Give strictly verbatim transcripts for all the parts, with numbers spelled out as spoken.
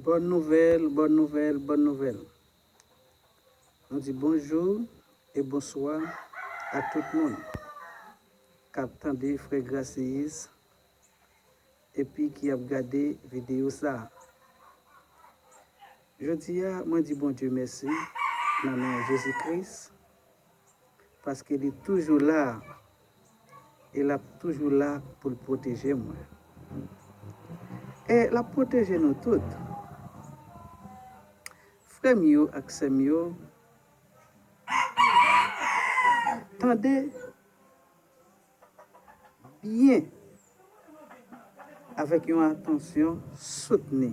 Bòn nouvèl, bòn nouvèl, bòn nouvèl. Nou di bonjou e bonswa a tout moun k ap tande Frè Gracieus epi ki ap gade videyo sa a. Jodi a, mwen di Bondye mèsi nan non Jezi Kris, paske li toujou la e l ap toujou la pou l pwoteje mwen. E l ap pwoteje nou tout. Frè m yo ak sè m yo, tande byen avèk yon atansyon soutni.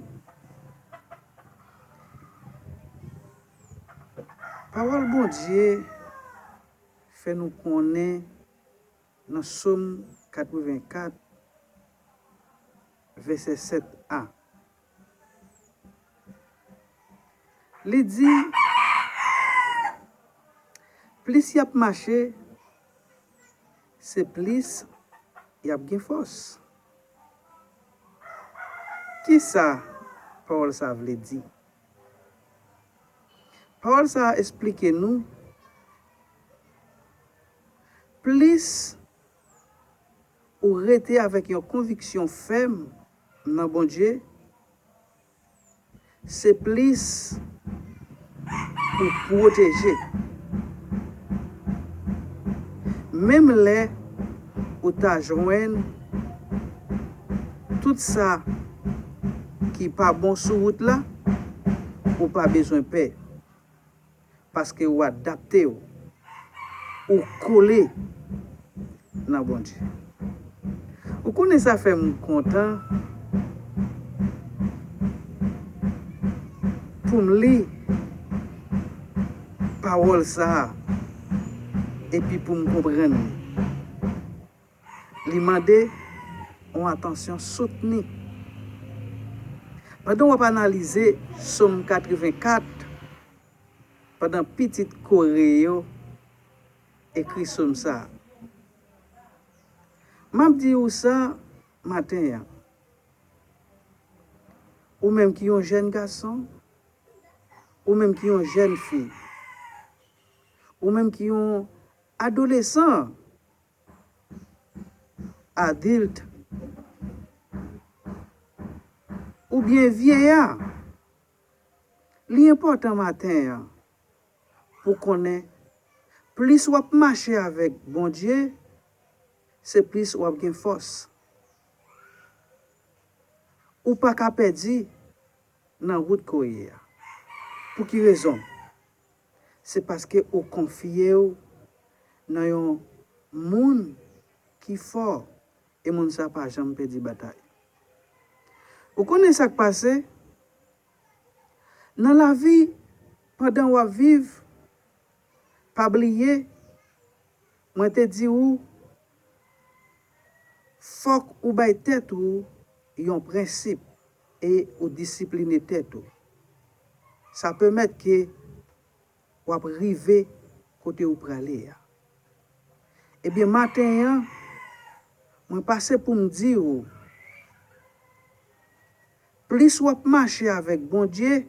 Pawòl Bondye fè nou konnen nan Sòm katrevenkat, vèsè sèt a. Li di, plis y ap mache, se plis y ap gen fòs. Kisa pawòl sa a vle di? Pawòl sa a esplike nou, plis ou rete avèk yon konviksyon fèm nan Bondye, se plis ou pwoteje. Menm lè ou ta jwenn tout sa ki pa bon sou wout la, ou pa bezwen pè, paske ou adapte w, ou kole nan Bondye. Ou konnen sa fè m kontan pou m li pawòl sa a epi pou m konprann li. Li mande yon atansyon soutni. Pandan w ap analize Sòm katrevenkat, pandan pitit Kore yo ekri Sòm sa a, m ap di w sa maten an. Ou menm ki yon jèn gason, ou menm ki yon jèn fi, ou menm ki yon adolesan, adilt, oubyen vyeya, li enpòtan maten an pou konnen, plis w ap mache avèk Bondye, se plis w ap gen fòs. Ou pa ka pèdi nan wout Kore a. Pou ki rezon? Se paske ou konfye w nan yon moun ki fò, e moun sa pa janm pèdi batay. Ou konnen sa k pase? Nan lavi, pandan w ap viv, pa bliye, mwen te di w, fòk ou bay tèt ou yon prensip e ou disipline tèt ou. Sa pèmèt ke w ap rive kote ou prale a. Ebyen, maten an, mwen pase pou m di w, plis w ap mache avèk Bondye,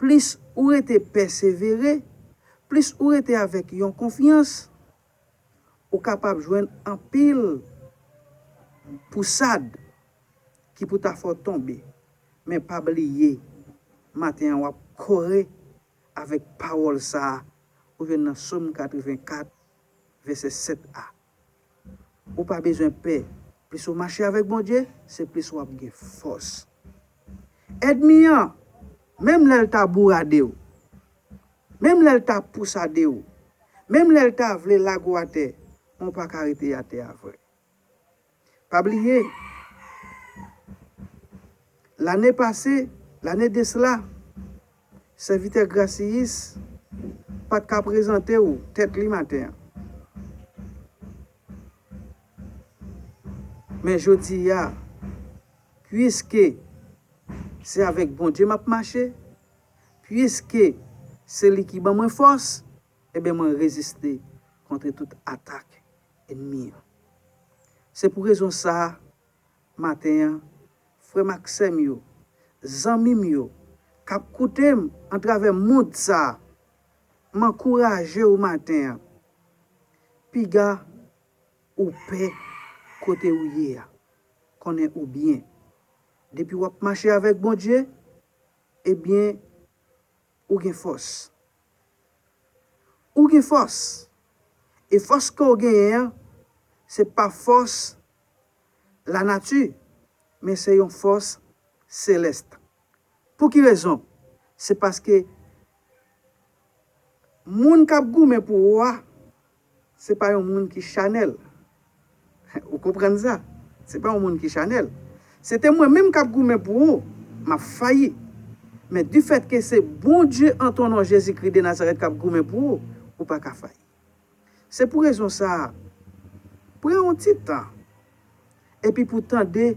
plis ou rete pèsevere, plis ou rete avèk yon konfyans, ou kapab jwenn anpil pousad ki pou ta fè w tonbe. Men pa bliye, maten an w ap kore avèk pawòl sa a ou jwenn nan Sòm katrevenkat, vèsè sèt a. Ou pa bezwen pè. Plis ou mache avèk Bondye, se plis w ap gen fòs. Ènmi an, menm lè l ta bourade w, menm lè l ta pousade w, menm lè l ta vle lage w atè, men w pa ka rete atè a vre. Pa bliye, lane pase, lane de sela, sèvitè Gracieus pa t ka prezante w tèt li maten an. Men jodi a, piske se avèk Bondye m ap mache, piske se li ki ban mwen fòs, ebyen, mwen reziste kont tout atak ènmi an. Se pou rezon sa a, maten an, frè m ak sè m yo, zanmi m yo, k ap koute m atravè mond sa a, m ankouraje w maten an. Piga ou pè kote ou ye a, konnen ou byen. Depi w ap mache avèk Bondye, ebyen, ou gen fòs. Ou gen fòs. E fòs ke w genyen an, se pa fòs lanati, men se yon fòs selès. Pou ki rezon? Se paske moun k ap goumen pou ou a, se pa yon moun ki chanèl. Ou konprann sa? Se pa yon moun ki chanèl. Se te mwen menm k ap goumen pou ou, m ap fayi. Men difèt ke se Bondye an ton non Jezikri de Nazarèt k ap goumen pou ou, ou pa ka fayi. Se pou rezon sa a, pran yon ti tan epi pou tande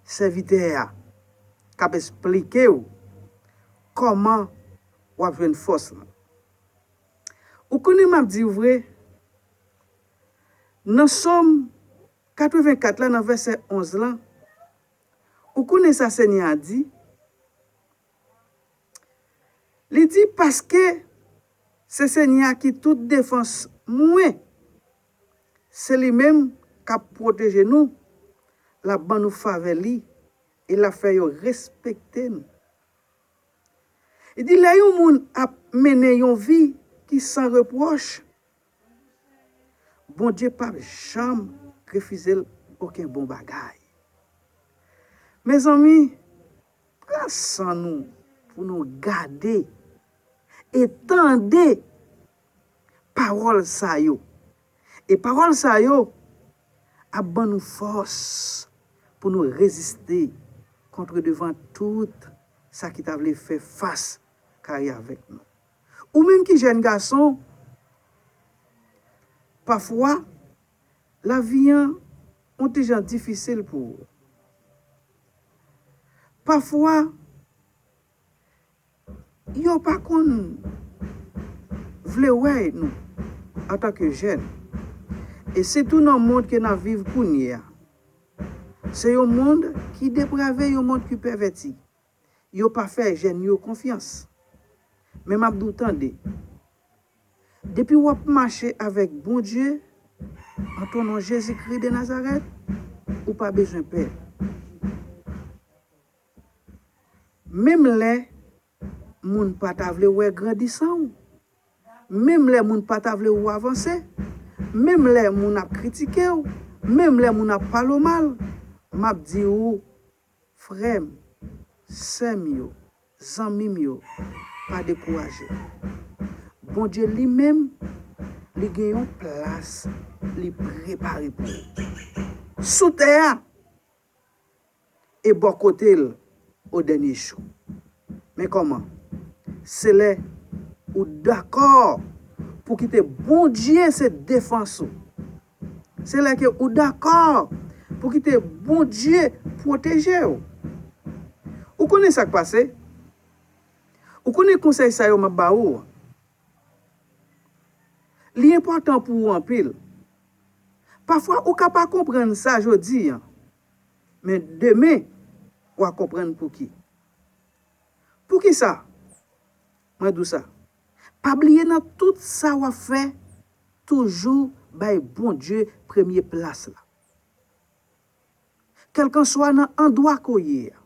sèvitè a k ap esplike w kòman w ap jwenn fòs lan. Ou konnen m ap di w vre, nan Sòm katrevenkat la, nan vèsè onz lan, ou konnen sa Senyè a di? Li di, paske se Senyè a ki tout defans mwen, se li menm k ap pwoteje nou, l ap ban nou favè li, e l ap fè yo respekte nou. Li di, lè yon moun ap mennen yon vi ki san repwòch, Bondye p ap janm refize l okenn bon bagay. Mezanmi, pran san nou pou nou gade e tande pawòl sa yo. E pawòl sa yo ap ban nou fòs pou nou reziste kont devan tout sa ki ta vle fè fas kare avèk nou. Ou menm ki jèn gason, pafwa, lavi an yon ti jan difisil pou ou. Pafwa, yo pa konn vle wè nou antanke jèn. E sitou nan mond ke n ap viv kounye a. Se yon mond ki deprave, yon mond ki pèvèti. Yo pa fè jèn yo konfyans. Men m ap di w tande, depi w ap mache avèk Bondye, an ton non Jezikri de Nazarèt, ou pa bezwen pè. Menm lè moun pa ta vle wè grandisan w, menm lè moun pa ta vle wè w avanse, menm lè moun ap kritike w, menm lè moun ap pale w mal, m ap di w, frè m, sè m yo, zanmi m yo, pa dekouraje. Bondye li menm, li gen yon plas li prepare pou ou. Sou tè a, e bò kote l o dènye jou. Men kòman? Se lè ou dakò pou kite Bondye se defans ou. Se lè ke ou dakò pou kite Bondye pwoteje w. Ou konnen sa k pase? Ou konnen konsèy sa yo m ap ba ou an? Li enpòtan pou ou anpil. Pafwa, ou ka pa konprann sa jodi an, men demen, w a konprann pouki. Poukisa? Mwen di w sa. Pa bliye nan tout sa w ap fè, toujou bay Bondye premye plas la. Kèlkanswa nan andwa ke w ye a,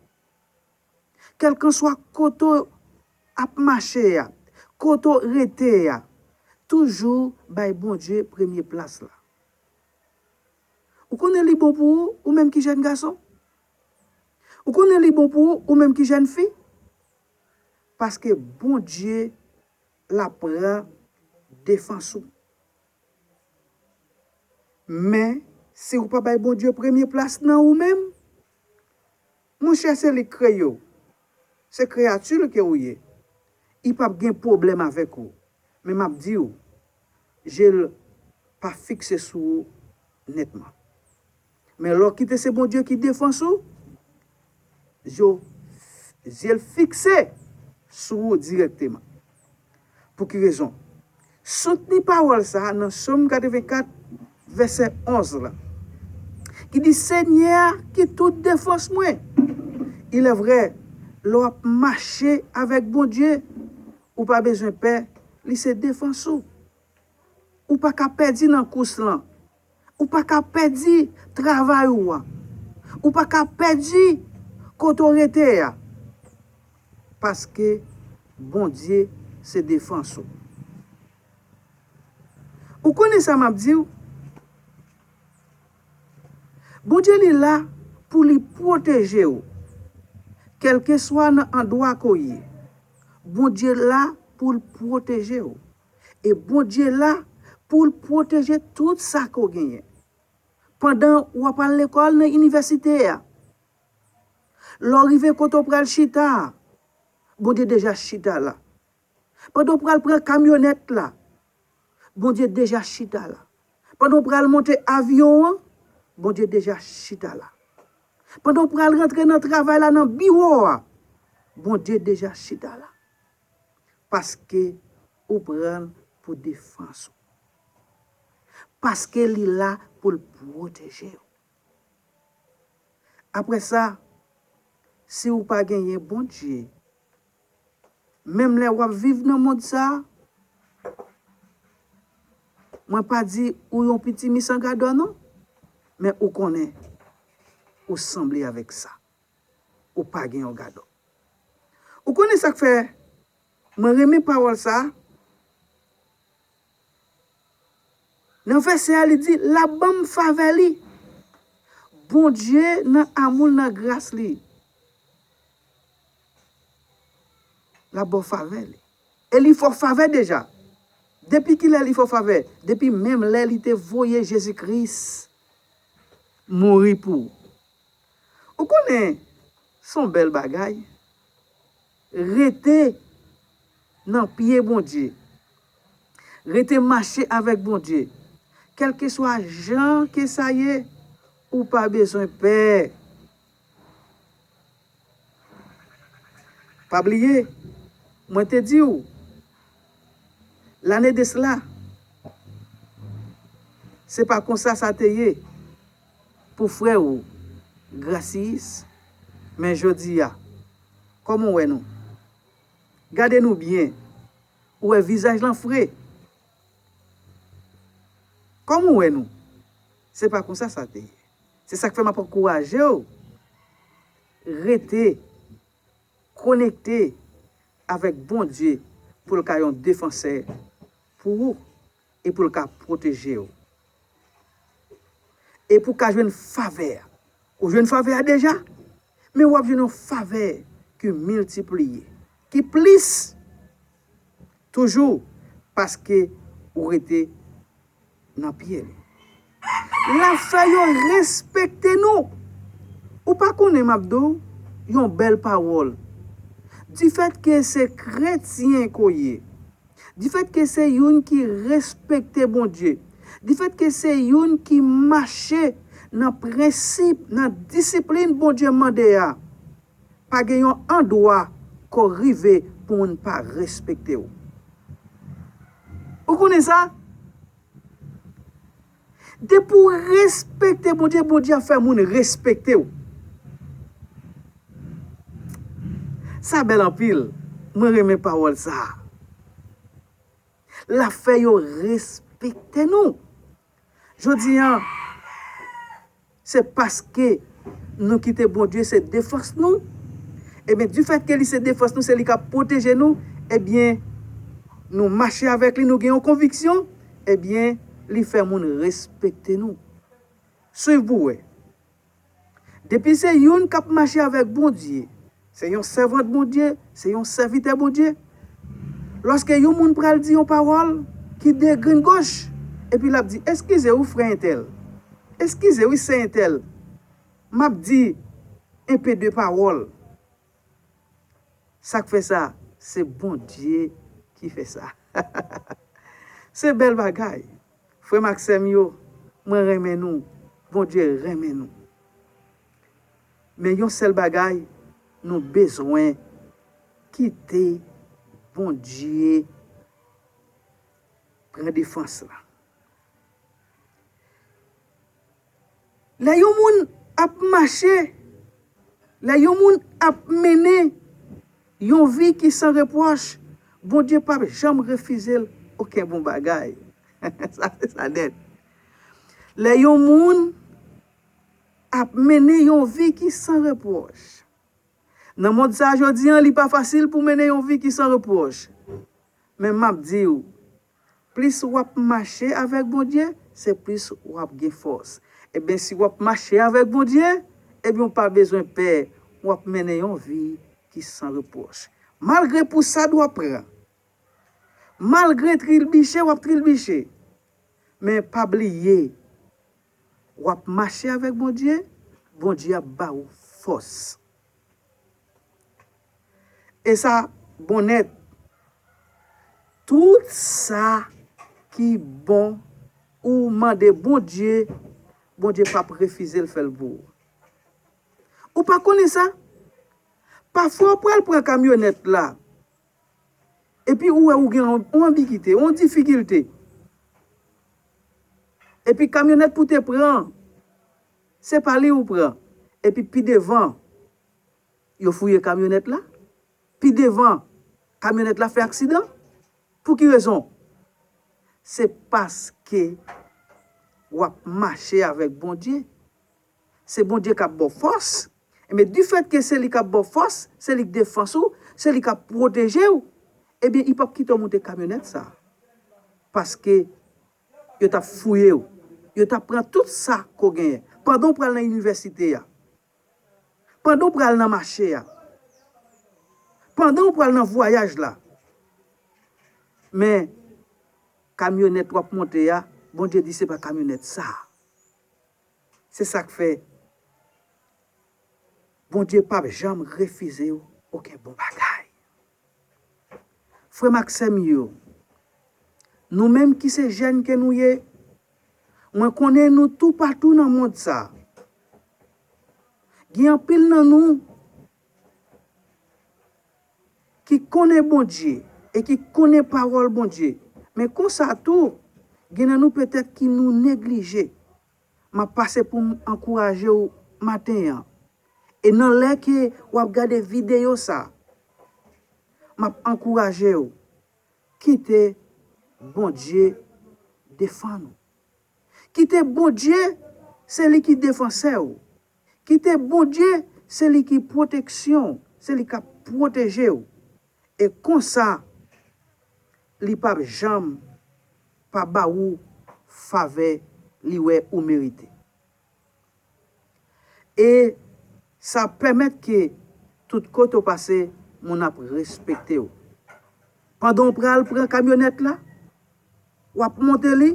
kèlkanswa kote w ap mache a, kote w rete a, toujou bay Bondye premye plas la. Ou konnen li bon pou ou, ou menm ki jèn gason? Ou konnen li bon pou ou, ou menm ki jèn fi? Paske Bondye l ap pran defans ou. Men, si ou pa bay Bondye premye plas nan ou menm, monchè, se li k kreye w. Se kreyati l ke ou ye. Li p ap gen pwoblèm avèk ou. Men m ap di w, je l pa fikse sou ou nètman. Men lè w kite se Bondye ki defans ou, zye w, zye l fikse sou ou dirèkteman. Pou ki rezon? Soutni pawòl sa a nan Sòm katrevenkat, vèsè onz la, ki di, Senyè a ki tout defans mwen. Il est vrai, Lè w ap mache avèk Bondye, ou pa bezwen pè, li se defans ou. Ou pa ka pèdi nan kous lan. Ou pa ka pèdi travay ou a. Ou pa ka pèdi kote w rete a. Paske Bondye se defans ou. Ou konnen sa m ap di w? Bondye li la pou li pwoteje w. Kèlkeswa nan andwa ke w ye, Bondye la pou l pwoteje w. E Bondye la pou l pwoteje tout sa ke w genyen. Pandan w ap al lekòl nan inivèsite a, lè w rive kote w pral chita a, Bondye deja chita la. Pandan w pral pran kamyonèt la, Bondye deja chita la. Pandan w pral monte avyon an, Bondye deja chita la. Pandan w pral rantre nan travay la, nan biwo a, Bondye deja chita la. Paske ou pran l pou defans ou. Paske li la pou l pwoteje w. Apre sa, si w pa genyen Bondye, menm lè w ap viv nan mond sa a, mwen pa di ou yon pitimisi gadò non, men ou konnen ou sanble avèk sa. Ou pa gen yon gadò. Ou konnen sa k fè mwen renmen pawòl sa a? Nan vèsè a, li di, l ap ban m favè li. Bondye, nan amou l, nan gras li, l ap ba w favè li. E li fè w favè deja. Depi kilè li fè w favè? Depi menm lè li te voye Jezi Kris mouri pou ou. Ou konnen, se yon bèl bagay. Rete nan pye Bondye. Rete mache avèk Bondye. Kèlkeswa jan ke sa ye, ou pa bezwen pè. Pa bliye, mwen te di w, lane de sela, se pa konsa sa te ye pou frè w Grasiyis. Men jodi a, kòman w wè nou? Gade nou byen. Ou wè vizaj lan fre. Kòman w wè nou? Se pa konsa sa te ye. Se sa k fè m ap ankouraje w rete konekte avèk Bondye pou l ka yon defansè pou ou e pou l ka pwoteje w. E pou w ka jwenn favè a. Ou jwenn favè a deja, men w ap jwenn yon favè ki miltipliye, ki plis toujou, paske ou rete nan pye li. L ap fè yo respekte nou. Ou pa konnen, m ap di w yon bèl pawòl. Difèt ke se kretyen ke w ye, difèt ke se youn ki respekte Bondye, difèt ke se youn ki mache nan prensip, nan disiplin Bondye mande a, pa gen yon andwa ke w rive pou moun pa respekte w. Ou konnen sa? Depi w respekte Bondye, Bondye ap fè moun respekte w. Sa bèl anpil. Mwen renmen pawòl sa a. L ap fè yo respekte nou. Jodi a, se paske nou kite Bondye se defans nou. Ebyen, difèt ke li se defans nou, se li k ap pwoteje nou, ebyen, nou mache avèk li, nou gen yon konviksyon, ebyen, li fè moun respekte nou. Swiv pou w wè. Depi se youn k ap mache avèk Bondye, se yon sèvant Bondye, se yon sèvitè Bondye. Lòske yon moun pral di yon pawòl ki degrenn goch, epi l ap di, "Eskize wi, frè entèl. Eskize wi, sè entèl. M ap di enpe de pawòl." Sa k fè sa, se Bondye ki fè sa. Se bèl bagay. Frè m ak sè m yo, mwen renmen nou. Bondye renmen nou. Men yon sèl bagay, nou bezwen kite Bondye pran defans la. Lè yon moun ap mache, lè yon moun ap mennen Yon vi ki san repwòch, Bondye p ap janm refize l okenn bon bagay. Sa se sa nèt. Lè yon moun ap mennen yon vi ki san repwòch, nan mond sa a jodi a, li pa fasil pou mennen yon vi ki san repwòch. Men m ap di w, plis w ap mache avèk Bondye, se plis w ap gen fòs. Ebyen, si w ap mache avèk Bondye, ebyen, w pa bezwen pè, w ap mennen yon vi ki san repwòch. Malgre pousad w ap pran, malgre trilbiche w ap trilbiche, men pa bliye, w ap mache avèk Bondye, Bondye ap ba ou fòs. E sa bon nèt. Tout sa ki bon, ou mande Bondye, Bondye p ap refize l fè l pou ou. Ou pa konnen sa? Pafwa w pral pran kamyonèt la, epi ou wè ou gen yon, yon anbigite, yon difikilte. Epi kamyonèt pou te pran, se pa li ou pran. Epi pi devan, yo fouye kamyonèt la. Pi devan, kamyonèt la fè aksidan. Pou ki rezon? Se paske w ap mache avèk Bondye. Se Bondye k ap ba w fòs. Ebyen, difèt ke se li k ap ba w fòs, se li k defans ou, se li k ap pwoteje w, ebyen, li p ap kite w monte kamyonèt sa. Paske yo t ap fouye w. Yo t ap pran tout sa ke w genyen. Pandan w pral nan inivèsite a, pandan w pral nan mache a, pandan w pral nan vwayaj la. Men, kamyonèt w ap monte a, Bondye di se pa kamyonèt sa. Se sa k fè Bondye p ap janm refize w okenn bon bagay. Frè m ak sè m yo, nou menm ki se jèn ke nou ye, mwen konnen nou toupatou nan mond sa. Gen anpil nan nou ki konnen Bondye e ki konnen pawòl Bondye. Men konsa tou, gen nan nou petèt ki nou neglije. M ap pase pou m ankouraje w maten an. E nan lè ke w ap gade videyo sa, m ap ankouraje w, kite Bondye defann ou. Kite Bondye, se li ki defansè w. Kite Bondye, se li ki pwoteksyon w, se li k ap pwoteje w. E konsa, li p ap janm pa ba ou favè li wè ou merite. E sa pèmèt ke tout kote w pase, moun ap respekte w. Pandan w pral pran kamyonèt la, w ap monte li,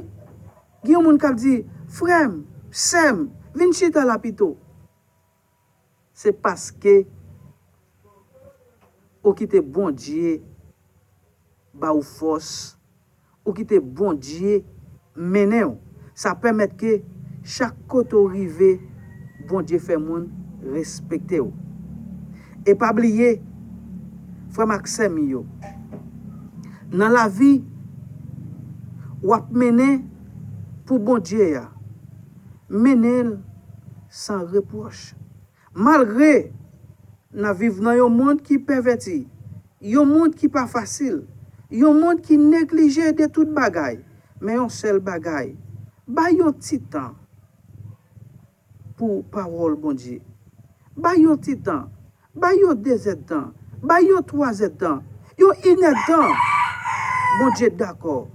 gen yon moun k ap di, "Frè m, sè m, vin chita la pito." Se paske ou kite Bondye ba ou fòs, ou kite Bondye mennen w. Sa pèmèt ke chak kote w rive, Bondye fè moun respekte w. E pa bliye, frè m ak sè m yo, nan lavi w ap mennen pou Bondye a, mennen l san repwòch. Malgre n ap viv nan yon mond ki pèvèti, yon mond ki pa fasil, yon mond ki neglije de tout bagay, men yon sèl bagay, bay yon ti tan pou pawòl Bondye. Bay yon ti tan, bay yon dezèdtan, bay yon twazèdtan, yon inèdtan. Bondye dakò,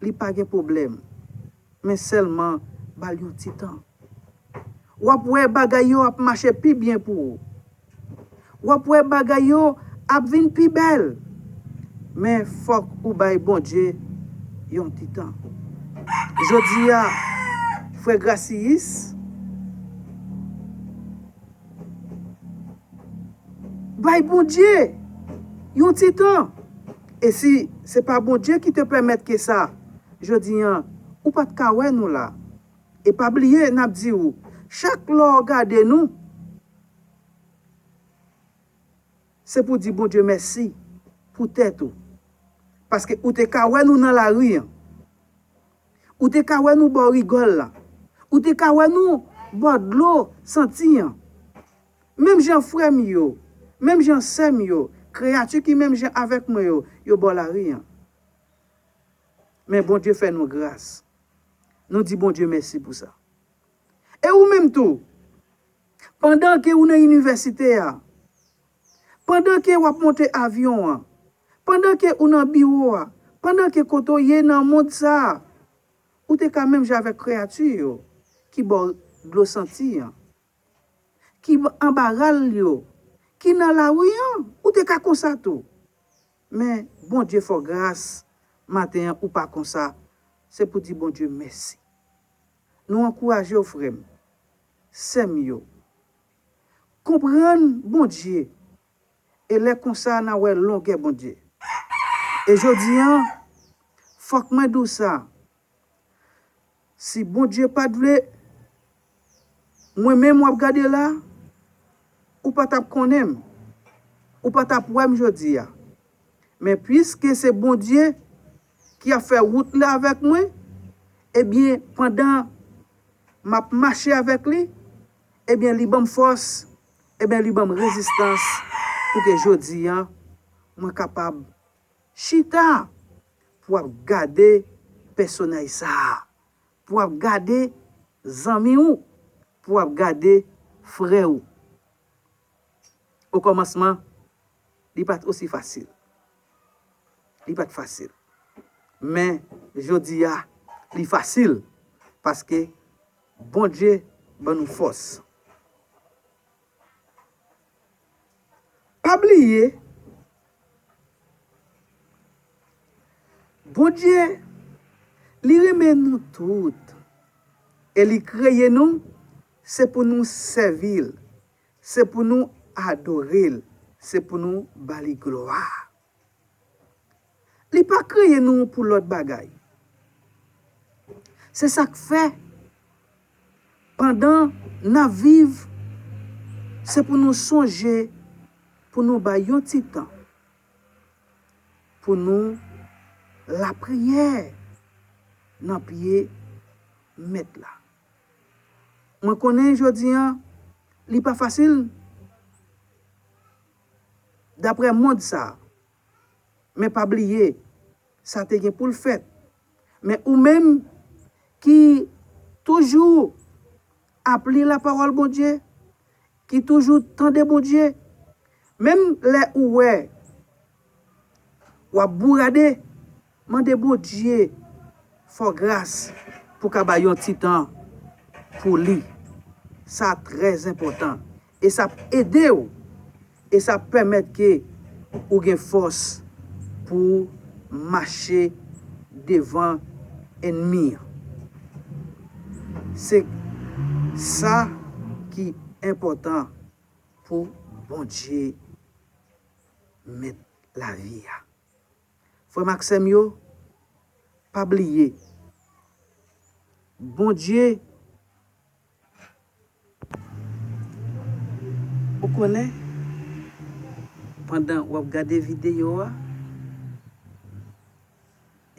li pa gen pwoblèm, men sèlman ba l yon ti tan. W ap wè bagay yo ap mache pi byen pou ou. W ap wè bagay yo ap vin pi bèl. Men fòk ou bay Bondye yon ti tan. Jodi a, frè Grasiyis, bay Bondye yon ti tan. E si se pa Bondye ki te pèmèt ke sa, jodi a, ou pa t ka wè nou la. E pa bliye, n ap di w, chak lè w gade nou, se pou di Bondye mèsi pou tèt ou. Paske ou te ka wè nou nan lari an. Ou te ka wè nou bò rigòl la. Ou te ka wè nou bò dlo santi an. Menm jan frè m yo, menm jan sè m yo, Kreyati ki menm jan avèk mwen yo, yo bò lari an. Men Bondye fè nou gras. Nou di Bondye mèsi pou sa. E ou menm tou, pandan ke ou nan inivèsite a, pandan ke w ap monte avyon an, pandan ke ou nan biwo a, pandan ke kote w ye nan mond sa a, ou te ka menm jan avèk kreyati yo ki bò dlo santi an, ki anba ral yo, ki nan lari an, ou te ka konsa tou. Men Bondye fè w gras, maten an ou pa konsa, se pou di Bondye mèsi. Nou ankouraje w, frè m, sè m yo. Konprann Bondye, e lè konsa n a wè longè Bondye. E jodi an, fòk mwen di w sa, si Bondye pa t vle, mwen menm w ap gade la, ou pa t ap konnen m, ou pa t ap wè m jodi a. Men piske se Bondye ki ap fè wout la avèk mwen, ebyen, pandan m ap mache avèk li, ebyen, li ban m fòs, ebyen, li ban m rezistans pou ke jodi a, mwen kapab chita pou w ap gade pèsonaj sa a, pou w ap gade zanmi w, pou w ap gade frè w. Okòmansman, li pa t osi fasil. Li pa t fasil. Men, jodi a, li fasil, paske Bondye ban nou fòs. Pa bliye, Bondye, li renmen nou tout. E li kreye nou, se pou nou sèvi l, se pou nou adore l, se pou nou ba li glwa. Li pa kreye nou pou lòt bagay. Se sa k fè, pandan n ap viv, se pou nou sonje, pou nou bay yon ti tan, pou nou lapriyè nan pye Mèt la. Mwen konnen jodi an, li pa fasil, daprè mond sa a. Men pa bliye, sa te gen pou l fèt. Men ou menm ki toujou ap li lapawòl Bondye, ki toujou tande Bondye, menm lè ou wè w ap bourade, mande Bondye fè w gras pou w ka bay yon ti tan pou li. Sa trè enpòtan. E sa ap ede w. E sa ap pèmèt ke ou gen fòs pou w mache devan ènmi an. Se sa ki enpòtan pou Bondye, Mèt lavi a. Frè m ak sè m yo, pa bliye, Bondye, ou konnen, pandan w ap gade videyo a,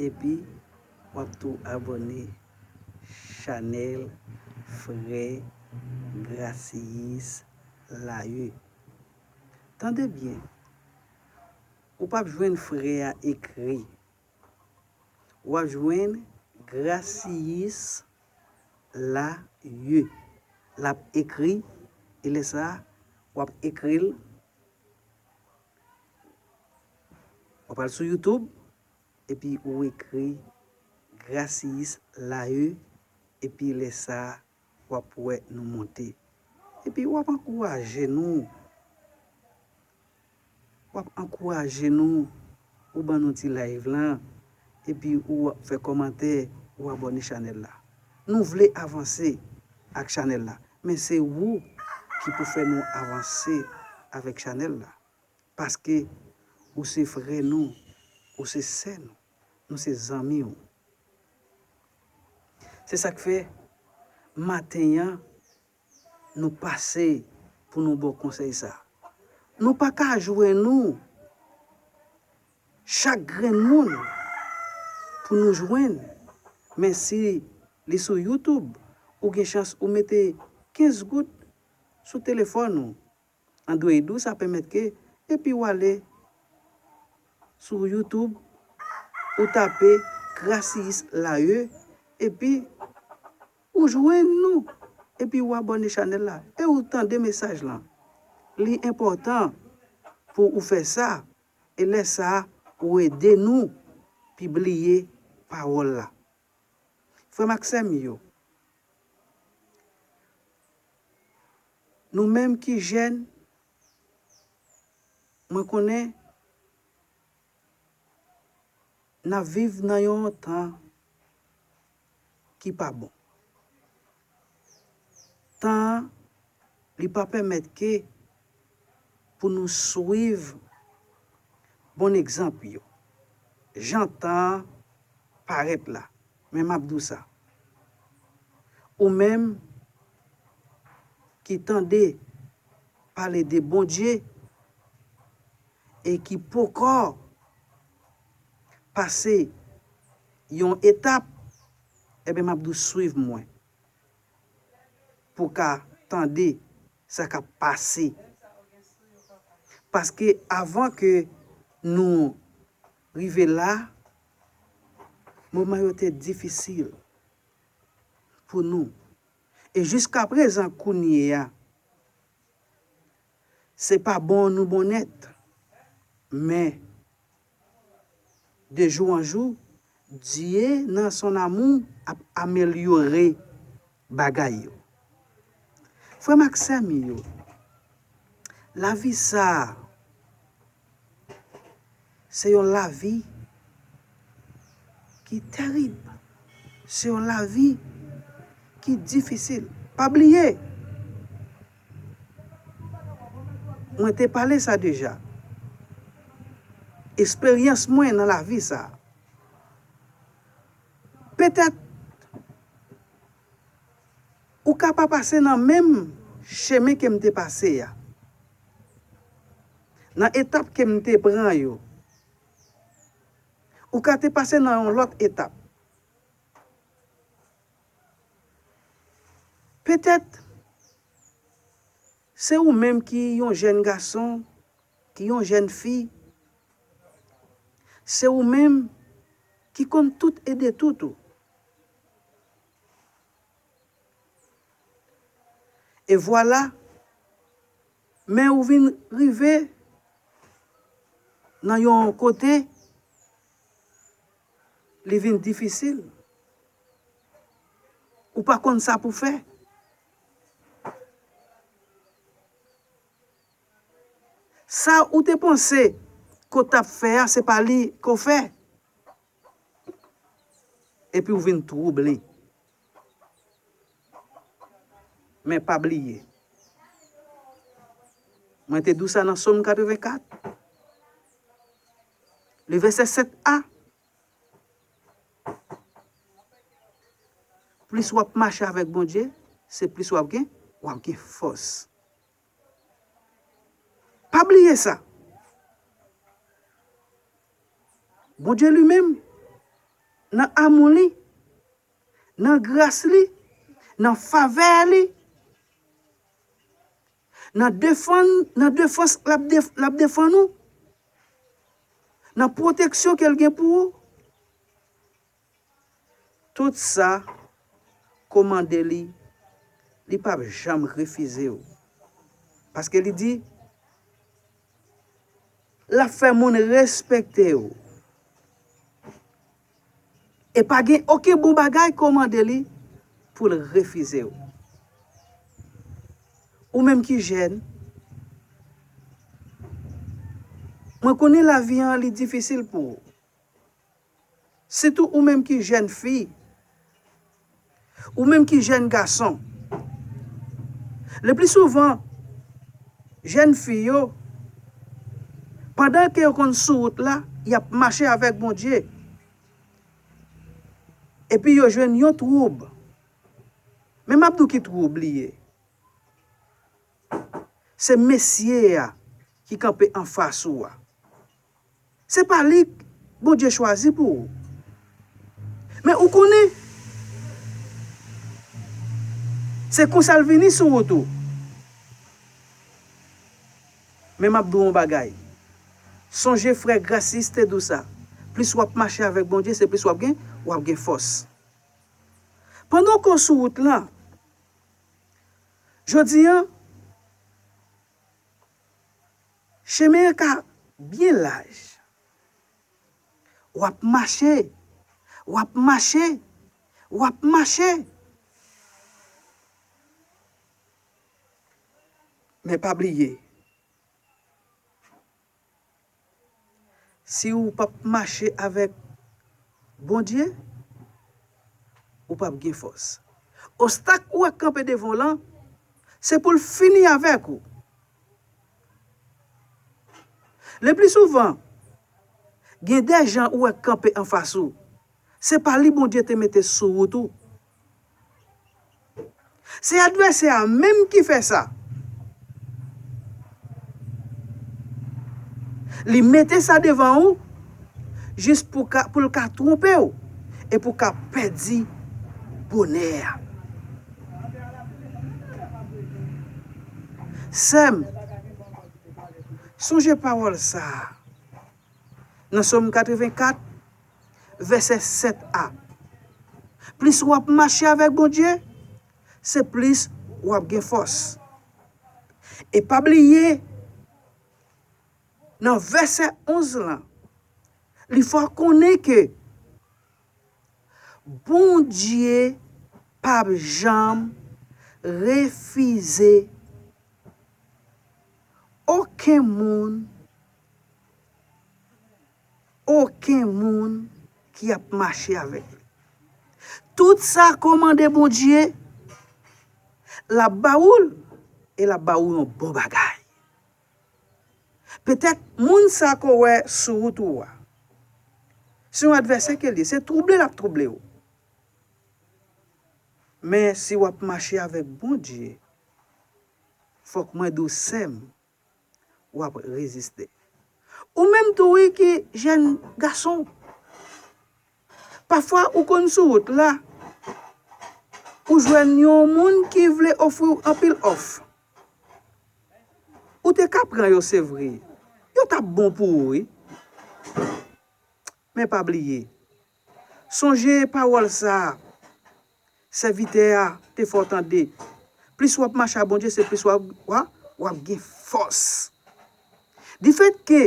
epi w ap tou abòne chanèl Frè Gracieus Laye. Tande byen, ou p ap jwenn frè a ekri. W ap jwenn Gracieus Laye. L ap ekri, e lè sa a, w ap ekri l. W ap al sou YouTube, epi ou ekri Gracieus Laye, epi lè sa a, w ap wè nou monte. Epi w ap ankouraje nou. W ap ankouraje nou. Ou ban nou ti live lan. Epi ou ap fè kòmantè, ou abòne chanèl la. Nou vle avanse ak chanèl la. Men se ou ki pou fè nou avanse avèk chanèl la. Paske ou se frè nou, ou se sè nou, nou se zanmi w. Se sa k fè, maten an, nou pase pou nou ba w konsèy sa. Nou pa ka jwenn ou, chak grenn moun, pou nou jwenn. Men si li sou YouTube, ou gen chans ou mete kenz goud sou telefòn ou. Android ou, sa pèmèt ke, epi w ale, sou YouTube, ou tape Gracilus Laye, epi ou jwenn nou, epi ou abòne chanèl la, e ou tande mesaj lan. Li enpòtan pou ou fè sa, e lè sa a, ou ede nou pibliye pawòl la. Frè m ak sè m yo, nou menm ki jèn, mwen konnen n ap viv nan yon tan ki pa bon. Tan an, li pa pèmèt ke pou nou swiv bon egzanp yo. Jan tan an parèt la, men m ap di w sa. Ou menm ki tande pale de Bondye e ki poko pase yon etap, ebyen, m ap di w swiv mwen pou w ka tande sa k ap pase. Paske avan ke nou rive la, moman yo te difisil pou nou. E jiska prezan, kounye a, se pa bon nou bon nèt, men de jou an jou, Dye nan son amou ap amelyore bagay yo. Frè m ak sè m yo, lavi sa a, se yon lavi ki terib. Se yon lavi ki difisil. Pa bliye, mwen te pale sa deja. Esperyans mwen nan lavi sa a. Petèt, ou ka pa pase nan menm chemen ke m te pase a. Nan etap ke m te pran yo. Ou ka te pase nan yon lòt etap. Petèt, se ou menm ki yon jèn gason, ki yon jèn fi, se ou menm ki konn tout e de tout ou. E vwala, men ou vin rive nan yon kote, li vin difisil. Ou pa konn sa pou fè. Sa ou te panse ke w t ap fè a, se pa li ke w fè. Epi w vin twouble. Men pa bliye. Mwen te di w sa nan Sòm katrevenkat, le vèsè sèt a. Plis w ap mache avèk Bondye, se plis w ap gen, w ap gen fòs. Pa bliye sa. Bondye li menm, nan amou li, nan gras li, nan favè li, nan defann, nan defans l ap def-, l ap defann ou, nan pwoteksyon ke l gen pou ou, tout sa, kòmande li, li p ap janm refize w. Paske li di, l ap fè moun respekte w. E pa gen okenn bon bagay kòmande li pou l refize w. Ou menm ki jèn, mwen konnen lavi an li difisil pou ou. Sitou ou menm ki jèn fi, ou menm ki jèn gason. Le pli souvan, jèn fi yo, pandan ke yo konn sou wout la, y ap mache avèk Bondye. Epi yo jwenn yon twoub. Men m ap di w ki twoub li ye. Se mesye a ki kanpe anfas ou a. Se pa li Bondye chwazi pou ou. Men ou konnen, se konsa l vini sou wout ou. Men m ap di w yon bagay. Sonje frè Grasis te di w sa, plis w ap mache avèk Bondye, se plis w ap gen, w ap gen fòs. Pandan w ko sou wout lan, jodi an, chemen an ka byen laj. W ap mache, w ap mache, w ap mache. Men pa bliye, si w p ap mache avèk Bondye, ou p ap gen fòs. Obstak ou wè k kanpe devan w lan, se pou l fini avèk ou. Le pli souvan, gen de jan ou wè k kanpe anfas ou. Se pa li Bondye te mete sou wout ou. Se advèsè a menm ki fè sa. Li mete sa devan ou jis pou ka, pou l ka twonpe w e pou w ka pèdi bonè a. Sè m, sonje pawòl sa a. Nan Sòm katrevenkat, vèsè sèt a. Plis w ap mache avèk Bondye, se plis w ap gen fòs. E pa bliye, nan vèsè onz lan, li fè w konnen ke Bondye p ap janm refize okenn moun, okenn moun ki ap mache avèk li. Tout sa kòmande Bondye, l ap ba ou l, e l ap ba ou yon bon bagay. Petèt moun sa ke w wè sou wout ou a, se yon advèsè ke l ye, se twouble l ap twouble w. Men si w ap mache avèk Bondye, fòk mwen di w, sè m, w ap reziste. Ou menm tou wi ki jèn gason, pafwa ou konn sou wout la, ou jwenn yon moun ki vle ofri w anpil òf. Ou te ka pran yo, se vre. Yo t ap bon pou ou, wi. Men pa bliye. Sonje pawòl sa a, sèvitè a te fè w tande. Plis w ap mache ak Bondye, se plis w ap, w ap, w ap gen fòs. Difèt ke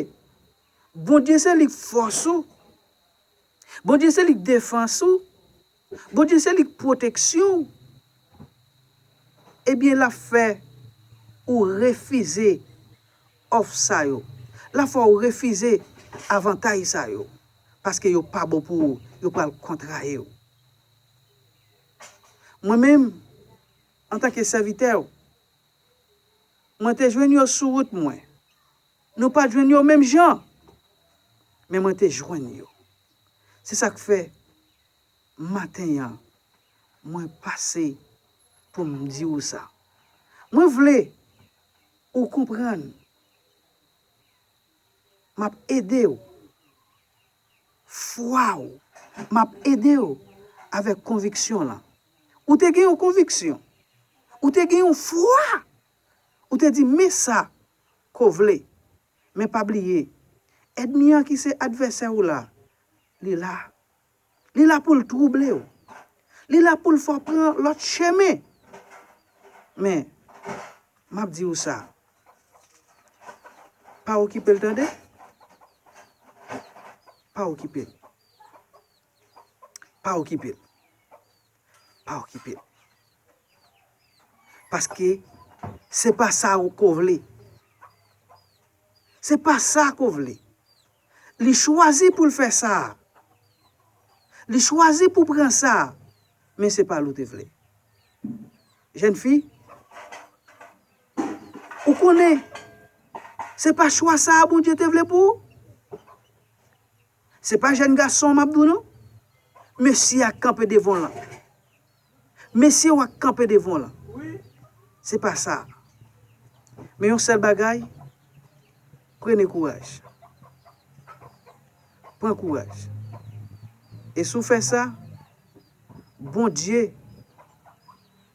Bondye se li k fòs ou, Bondye se li k defans ou, Bondye se li k pwoteksyon w, ebyen, l ap fè ou refize òf sa yo. L ap fè ou refize avantaj sa yo. Paske yo pa bon pou ou, yo pral kontraye w. Mwen menm, antanke sèvitè w, mwen te jwenn yo sou wout mwen. Nou pa t jwenn yo menm jan, men mwen te jwenn yo. Se sa k fè, maten an, mwen pase pou m di w sa. Mwen vle ou konprann. M ap ede w. Fwa w. M ap ede w avèk konviksyon lan. Ou te gen yon konviksyon. Ou te gen yon fwa. Ou te di, men sa ke w vle. Men pa bliye, ènmi an ki se advèsè w la, li la. Li la pou l twouble w. Li la pou l fè w pran lòt chemen. Men, m ap di w sa. Pa okipe l, tande. Pa okipe l. Pa okipe l. Pa okipe l. Paske se pa sa ou ko vle. Se pa sa ko vle. Li chwazi pou l fè sa. Li chwazi pou pran sa. Men se pa l ou te vle. Jèn fi, ou konnen, se pa chwa sa a Bondye te vle pou ou. Se pa jèn gason m ap di w non. Mesye a k kanpe devan w lan. Mesye w a k kanpe devan w lan. Se pa sa. Men yon sèl bagay, prenez courage. Pran kouraj. E si w fè sa, Bondye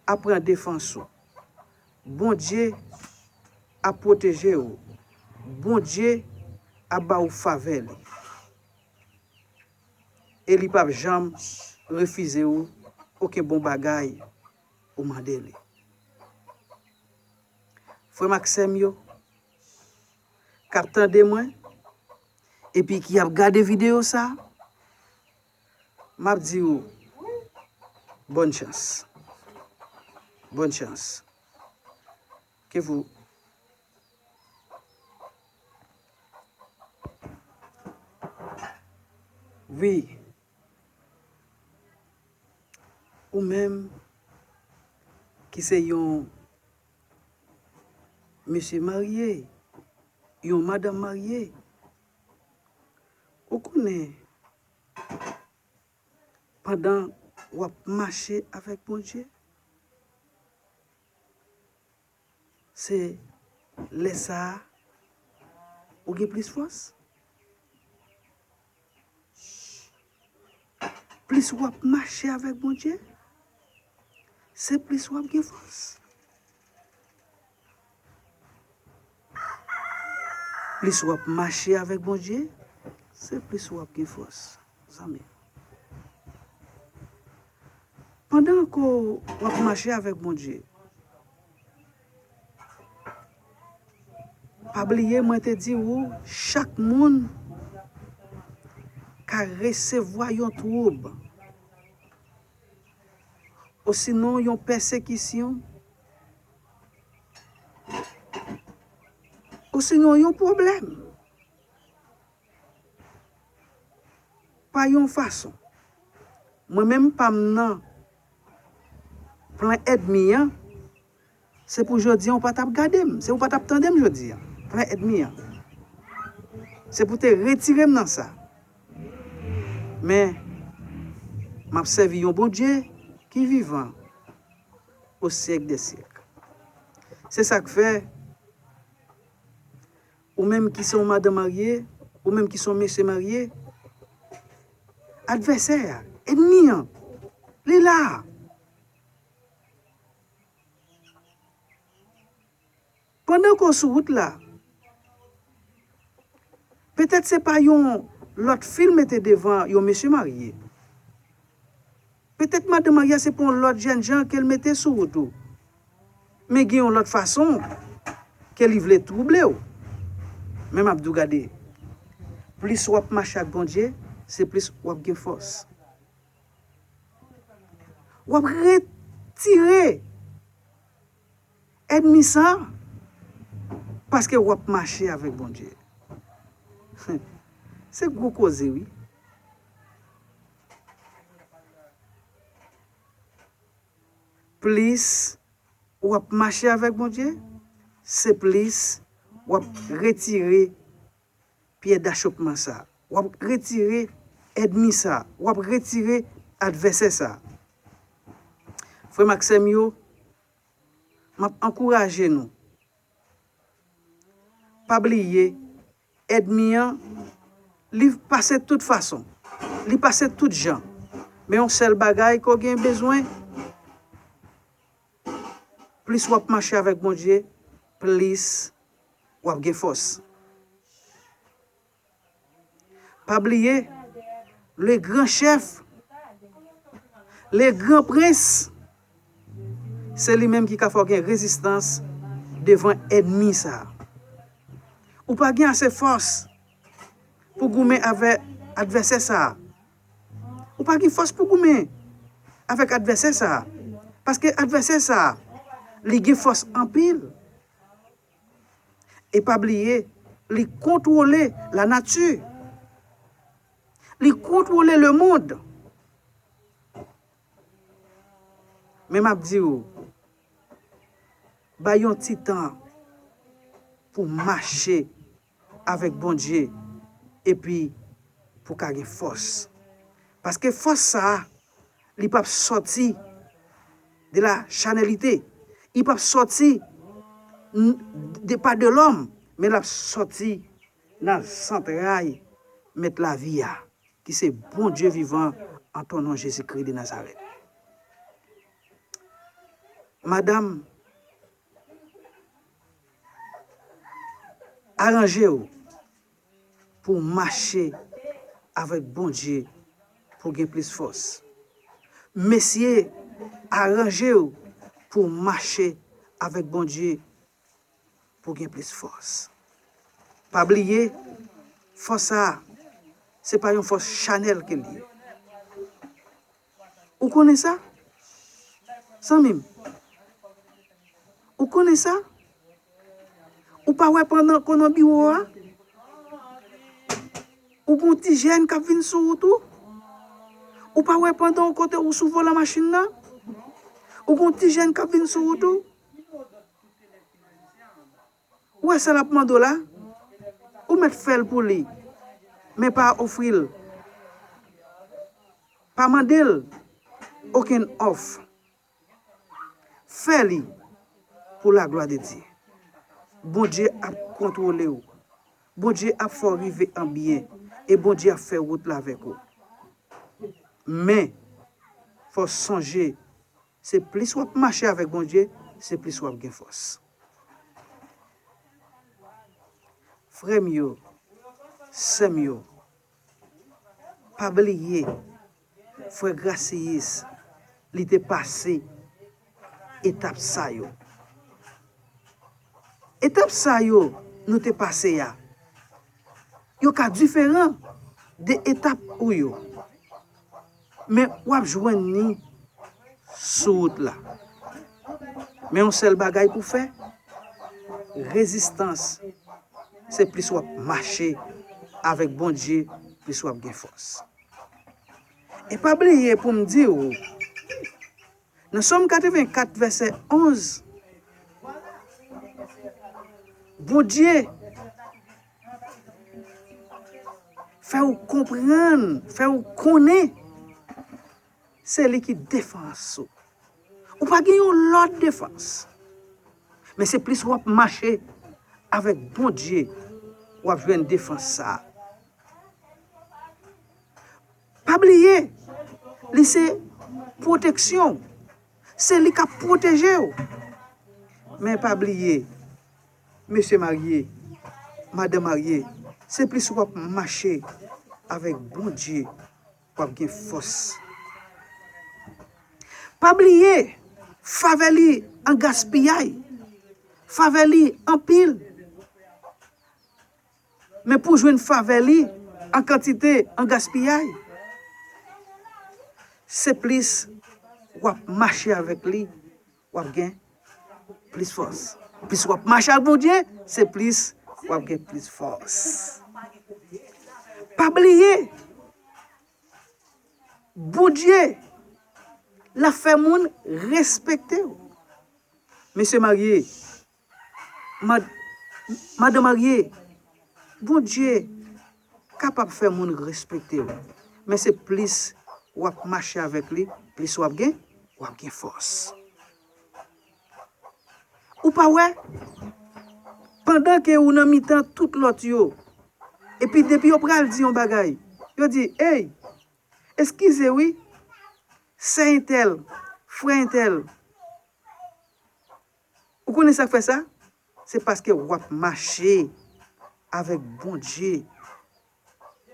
ap pran defans ou. Bondye ap pwoteje w. Bondye ap ba ou favè li. E li p ap janm refize ou okenn bon bagay ou mande li. Frè m ak sè m yo, k ap tande mwen, epi ki ap gade videyo sa, m ap di w, bòn chans. Bòn chans. Ke vou. Wi. Ou menm ki se yon mesye marye, yon madanm marye, ou konnen pandan w ap mache avèk Bondye, se lè sa a ou gen plis fòs. Plis w ap mache avèk Bondye, se plis w ap gen fòs. Plis w ap mache avèk Bondye, se plis w ap gen fòs, zanmi. Pandan ke w ap mache avèk Bondye, pa bliye mwen te di w, chak moun ka resevwa yon twoub, osinon yon pèsekisyon, osinon yon pwoblèm. Pa yon fason. Mwen menm pa m nan plan ènmi an, se pou jodi a ou pa t ap gade m, se ou pa t ap tande m jodi a. Plan ènmi an, se pou te retire m nan sa. Men, m ap sèvi yon Bondye ki vivan o syèk dè syèk. Se sa k fè, ou menm ki se yon madanm marye, ou menm ki se yon mesye marye, advèsè a, ènmi an, li la. Pandan ke w sou wout la, petèt se pa yon lòt fi l mete devan yon mesye marye. Petèt madanm marye a se pa yon lòt jènjan ke l mete sou wout ou. Men gen yon lòt fason ke li vle twouble w. Men m ap di w gade, plis w ap mache ak Bondye, se plis w ap gen fòs. W ap retire ènmi sa, paske w ap mache avèk Bondye. Se gwo koze, wi. Plis w ap mache avèk Bondye, se plis w ap retire pyè dachopman sa. W ap retire ènmi sa. W ap retire advèsè sa. Frè m ak sè m yo, m ap ankouraje nou. Pa bliye, ènmi an, li pase tout fason. Li pase tout jan. Men yon sèl bagay ke w gen bezwen, plis w ap mache avèk Bondye, plis w ap gen fòs. Pa bliye, le gran chèf, le gran prens, se li menm ki ka fè w gen rezistans devan ènmi sa. Ou pa gen ase fòs pou goumen avèk advèsè sa. Ou pa gen fòs pou goumen avèk advèsè sa. Paske advèsè sa, li gen fòs anpil. E pa bliye, li kontwole lanati. Li kontwole lemonn. Men m ap di w, bay yon ti tan pou mache avèk Bondye, epi pou ka gen fòs. Paske fòs sa a, li p ap sòti de la chanèlite. Li p ap sòti n-, de pa de lòm, men l ap sòti nan zantray Mèt lavi a, ki se Bondye vivan, an ton non Jezikri de Nazarèt. Madanm, aranje w. pou w mache avèk Bondye pou w gen plis fòs. Mesye, aranje w pou w mache avèk Bondye pou w gen plis fòs. Pa bliye, fòs sa a, se pa yon fòs chanèl ke l ye. Ou konnen sa? Zanmi m, ou konnen sa? Ou pa wè pandan ke w nan biwo a, ou gon ti jèn k ap vin sou wout ou? Ou pa wè pandan w kote ou sou volan machin nan, ou gon ti jèn k ap vin sou wout ou? Ou wè sa l ap mande w la? Ou mèt fè l pou li, men pa ofri l. Pa mande l okenn òf. Fè li pou laglwa de Dye. Bondye ap kontwole w. Bondye ap fè w rive an byen. E Bondye ap fè wout la avèk ou. Men, fò w sonje, se plis w ap mache avèk Bondye, se plis w ap gen fòs. Frè m yo, sè m yo, pa bliye, frè Gracieus, li te pase etap sa yo. Etap sa yo nou te pase a, yo ka diferan de etap ou yo. Men w ap jwenn li sou wout la. Men yon sèl bagay pou w fè, rezistans, se plis w ap mache avèk Bondye, plis w ap gen fòs. E pa bliye pou m di w, nan Sòm katrevenkat, vèsè onz, Bondye fè w konprann, fè w konnen se li ki defans ou. Ou pa gen yon lòt defans. Men se plis w ap mache avèk Bondye, w ap jwenn defans sa a. Pa bliye, li se pwoteksyon w. Se li k ap pwoteje w. Men pa bliye, mesye marye, madanm marye, se plis w ap mache avèk Bondye, w ap gen fòs. Pa bliye, favè li an gaspiyay, favè li anpil. Men pou w jwenn favè li an kantite, an gaspiyay, se plis w ap mache avèk li, w ap gen plis fòs. Plis w ap mache ak Bondye, se plis w ap gen plis fòs. Pa bliye, Bondye, l ap fè moun respekte w. Mesye marye, mad-, madan marye, Bondye kapab fè moun respekte w. Men se plis w ap mache avèk li, plis w ap gen, w ap gen fòs. Ou pa wè? Pandan ke ou nan mitan tout lòt yo, epi depi yo pral di yon bagay, yo di, "Ey, eskize wi, sè entèl, frè entèl." Ou konnen sa k fè sa? Se paske w ap mache avèk Bondye.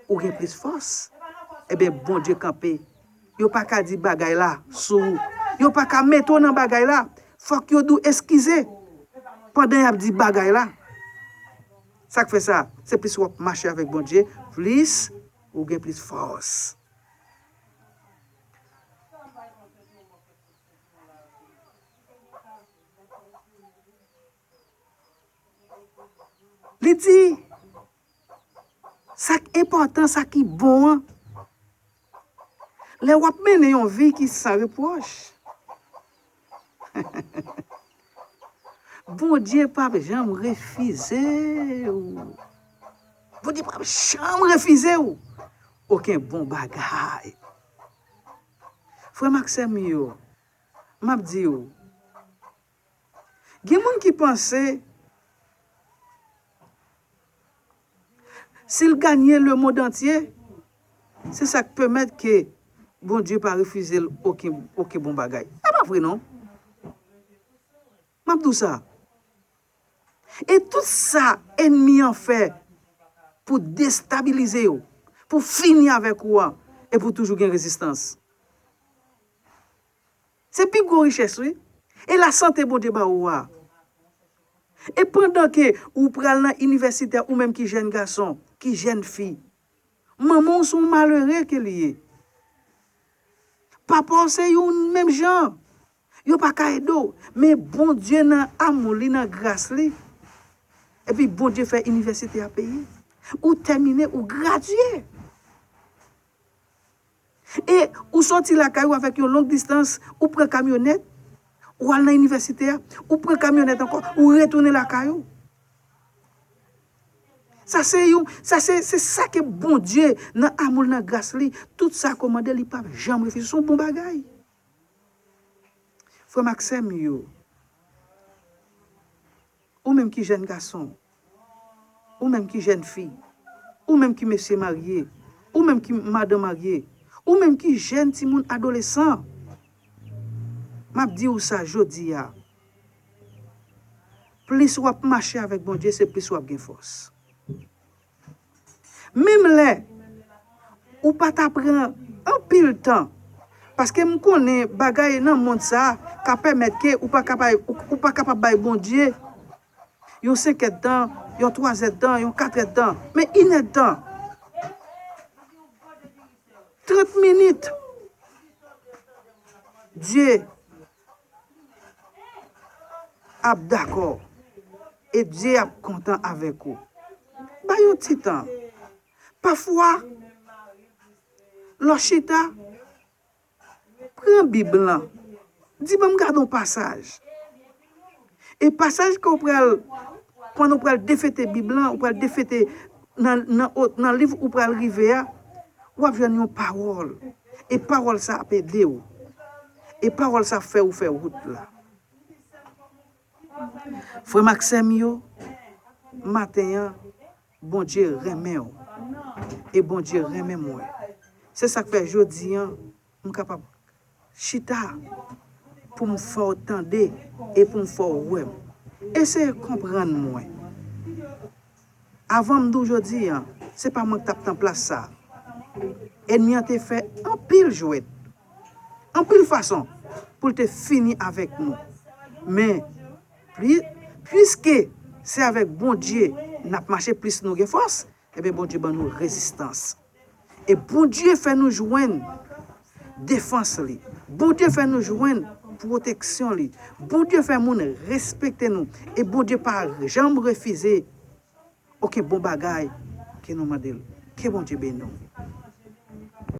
Ou gen plis fòs. Ebyen, Bondye kanpe. Yo pa ka di bagay la sou ou. Yo pa ka mete w nan bagay la. Fòk yo di w eskize pandan y ap di bagay la. Sa k fè sa? Se plis w ap mache avèk Bondye, plis ou gen plis fòs. Li di, sa k enpòtan, sa ki bon an, lè w ap mennen yon vi ki san repwòch, Bondye p ap janm refize w. Bondye p ap janm refize w okenn bon bagay. Frè m ak sè m yo, m ap di w, gen moun ki panse si l ganye lemonn antye, se sa k pèmèt ke Bondye pa refize l okenn, okenn bon bagay. E pa vre non. M ap di w sa. E tout sa ènmi an fè, pou destabilize yo, pou fini avèk ou a, e pou toujou gen rezistans. Se pi gwo richès, wi. E lasante Bondye ba ou a. E pandan ke ou pral nan inivèsite a, ou menm ki jèn gason, ki jèn fi, manman w se yon malere ke li ye. Papa w se youn menm jan. Yo pa ka ede w. Men Bondye nan amou li, nan gras li. Epi Bondye fè inivèsite a peye. Ou tèmine, ou gradye. E ou sòti lakay ou avèk yon long distans, ou pran kamyonèt, ou al nan inivèsite a, ou pran kamyonèt ankò, ou retounen lakay ou. Sa se yon, sa se, se sa ke Bondye nan amou l, nan gras li, tout sa kòmande, li p ap janm refize. Se yon bon bagay. Frè m ak sè m yo, ou menm ki jèn gason, ou menm ki jèn fi, ou menm ki mesye marye, ou menm ki madan marye, ou menm ki jèn timoun adolesan, m ap di w sa jodi a, plis w ap mache avèk Bondye, se plis w ap gen fòs. Menm lè ou pa ta pran anpil tan, paske m konnen bagay nan mond sa a ka pèmèt ke ou pa kapab, ou, ou pa kapab bay Bondye yon senk èdtan, yon twa èdtan, yon kat èdtan, men inèdtan, trant minit. Dye ap dakò e Dye ap kontan avèk ou. Bay yon ti tan. Pafwa, lè w chita, pran Bib lan. Di, "Ban m gade yon pasaj." E pasaj ke w pral, pandan w pral defete Bib lan, w pral defete nan, nan, nan liv ou pral rive a, w ap jwenn yon pawòl. E pawòl sa ap ede w. E pawòl sa ap fè ou fè wout la. Frè m ak sè m yo, maten an, Bondye renmen w. E Bondye renmen mwen. Se sa k fè jodi an, m kapab chita pou m fè w tande e pou m fè w wè m. Eseye konprann mwen. Avan m di w jodi an, se pa mwen k t ap nan plas sa a. Ènmi an te fè anpil jwèt, anpil fason pou l te fini avèk nou. Men, pli-, piske se avèk Bondye n ap mache, plis nou gen fòs, ebyen, Bondye ban nou rezistans. E Bondye fè nou jwenn defans li. Bondye fè nou jwenn pwoteksyon li. Bondye fè moun respekte nou. E Bondye pa janm refize okenn bon bagay ke nou mande l. Ke Bondye beni w.